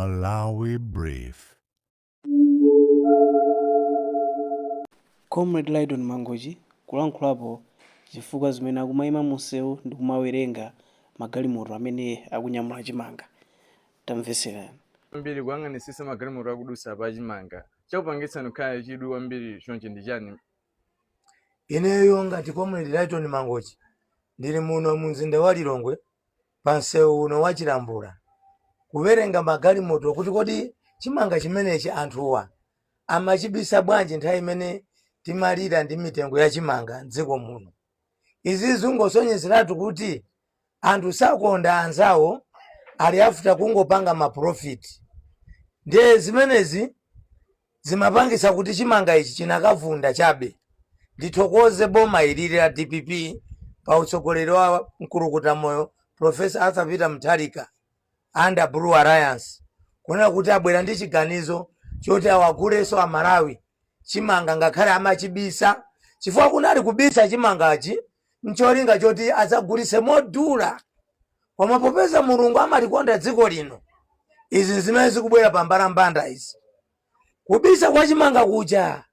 Malawi Brief. Comrade Lyton Mangochi kulankhulapo zifukwa zimene akumayima munsewu ndi kumawerenga magalimoto amene akunyamula chimanga. Tamveserani. Kwambiri kuyang'anisisa magalimoto akudusa pa chimanga chakupangitsani kukhala chidwi kwambiri chonchi ndi chani? Ineyo ngati Comrade Lyton Mangochi ndili muno mu mzinda wa Lilongwe pa msewu uno wa Chilambula kuwerenga magalimoto kuti kodi chimanga chimenechi anthuwa amachibisa bwanji nthawi imene timalira ndi mitengo ya chimanga mdziko muno. Izi zingosonyezeratu kuti anthu sakonda anzawo, ali after kungopanga ma profit. Ndiye zimenezi zimapangisa kuti chimanga ichi chinakavunda chabe. Ndithokoze boma ilili la DPP pa utsogoleri wa mkulukuta moyo Professor Arthur Peter Mutharika under Blue Alliance kunena kuti abwera ndi chiganizo choti awagulenso Amalawi chimanga ngakhale amachibisa, chifukwa kunali kubisa chimangachi ncholinga choti adzagulise modula. Koma popeza Mulungu amalikonda dziko lino, izi zimene zikubwera pa mbalambanda izi, kubisa kwa chimanga kuja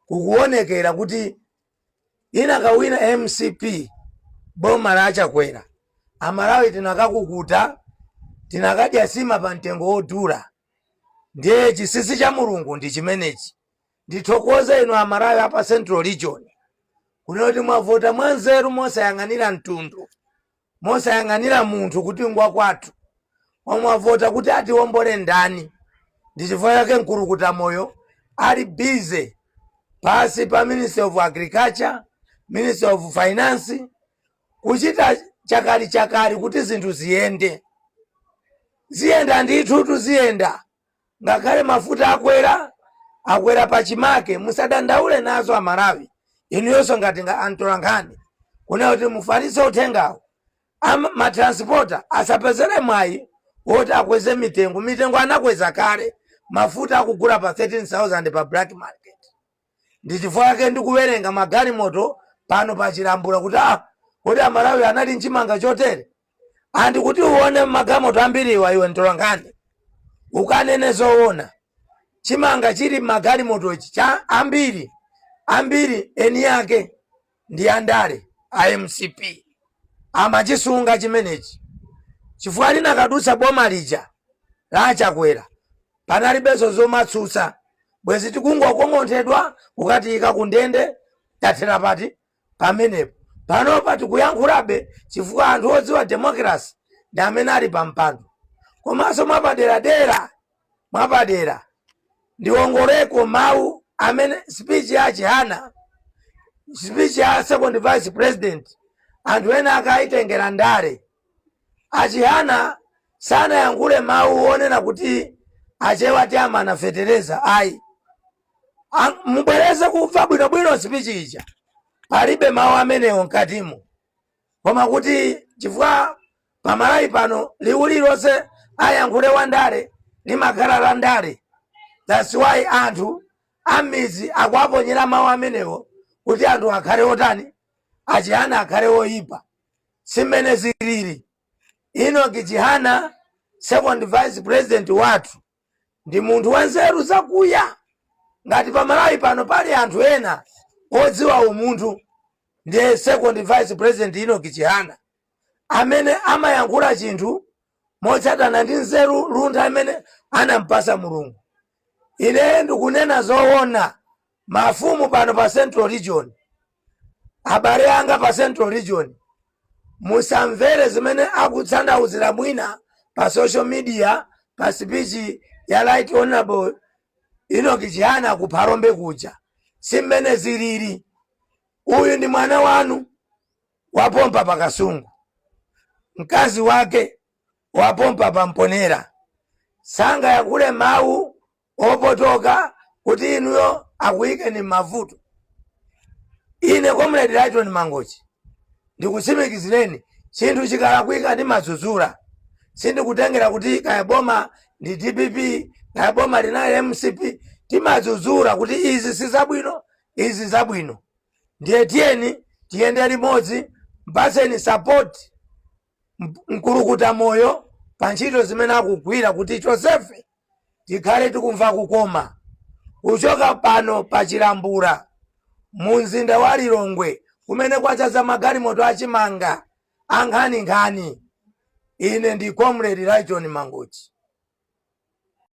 kukuonekera kuti inakawina MCP, boma la Chakwera, Amalawi tinakakukuta, tinakadya sima pa mtengo wodula. Ndiye chinsinsi cha Mulungu ndi chimenechi. Ndithokoze inu Amalawi apa Central Region kunena kuti mwavota mwanzeru, mosayang'anira mtundu, mosayang'anira munthu kuti ngwa kwathu, mwavota kuti atiwombole ndani. Ndi chifukwa chake mkulukuta moyo ali busy pasi pa Ministry of Agriculture, Ministry of Finance, kuchita chakali chakali kuti zinthu ziyende. Ziyenda ndithu, tuziyenda ngakhale mafuta akwera, akwera pachimake. Musadandaule nazo Amalawi, inuyonso ngati nga antolankhani kunena kuti mufalitse uthengawo. Ma transporter asapezere mwayi woti akweze mitengo. Mitengo anakweza kale, mafuta akugula pa 13,000 pa black market. Ndi chifukwa chake ndikuwerenga magalimoto pano pa Chilambula kuti kodi Amalawi anali mchimanga chotere? Andi kuti uone magalimoto ambiriwa, iwe mtolankhani ukanene zoona, chimanga chili magalimoto ichi cha ambiri ambiri eni yake ndi andale a MCP, amachisunga chimenechi chifukwa linakadutsa boma lija la Chakwera panalibenso zomatsutsa, bwezi tikungokong'onthedwa kukatiyika ku ndende. Tathera pati pamenepo? Panopa tikuyankhulabe chifukwa anthu odziwa democracy ndi amene ali pa mpando. Komanso mwapaderadera, mwapadera ndiwongoleko mawu amene speech ya Chihana, speech ya second vice president, anthu ena akayitengera ndale. Achihana sanayankhule mawu onena kuti Achewa tiamana fetereza, ayi. Mubwereze kumva bwinobwino speech ija, palibe mawu amenewo mkatimo. Koma kuti chifukwa pamalawi pano liwu lililonse ayankhule wandale limakhala la ndale, that's why anthu amidzi akuaponyera mawu amenewo kuti anthu akhale otani, Achihana akhale oyipa. Simene zilili. Enoch Chihana, second vice president wathu, ndi munthu wanzeru zakuya. Ngati pamalawi pano pali anthu ena odziwa umunthu, ndiye second vice president Enoch Chihana, amene amayankhula chinthu motsatana ndi nzeru, luntha amene anampasa Mulungu. Ine ndikunena zoona, mafumu pano pa Central Region, abale anga pa Central Region, musamvere zimene akutsandauzira mwina pa social media pa speech ya Right Honorable Enoch Chihana ku Phalombe kuja. Si mmene zilili. Uyu ndi mwana wanu wapompa pa Kasungu, mkazi wake wapompa pa Mponera, sangayankhule mawu opotoka kuti inuyo akuyikeni m'mavuto. Ine Comrade Lyton Mangochi ndikutsimikizireni, chinthu chikalakwika ndimadzudzula. Sindikutengera kuti kaya boma ndi DPP, kaya boma linali MCP, timadzudzula kuti izi si zabwino, izi zabwino. Ndiye tiyeni tiyende limodzi, mpaseni support mkulukuta moyo. pa ntchito zimene akugwira kuti tonsefe tikhale tikumva kukoma. Kuchoka pano pa Chilambula mu mzinda wa Lilongwe kumene kwadzaza magalimoto achimanga ankhaninkhani, ine ndi Comrade Lyton Mangochi.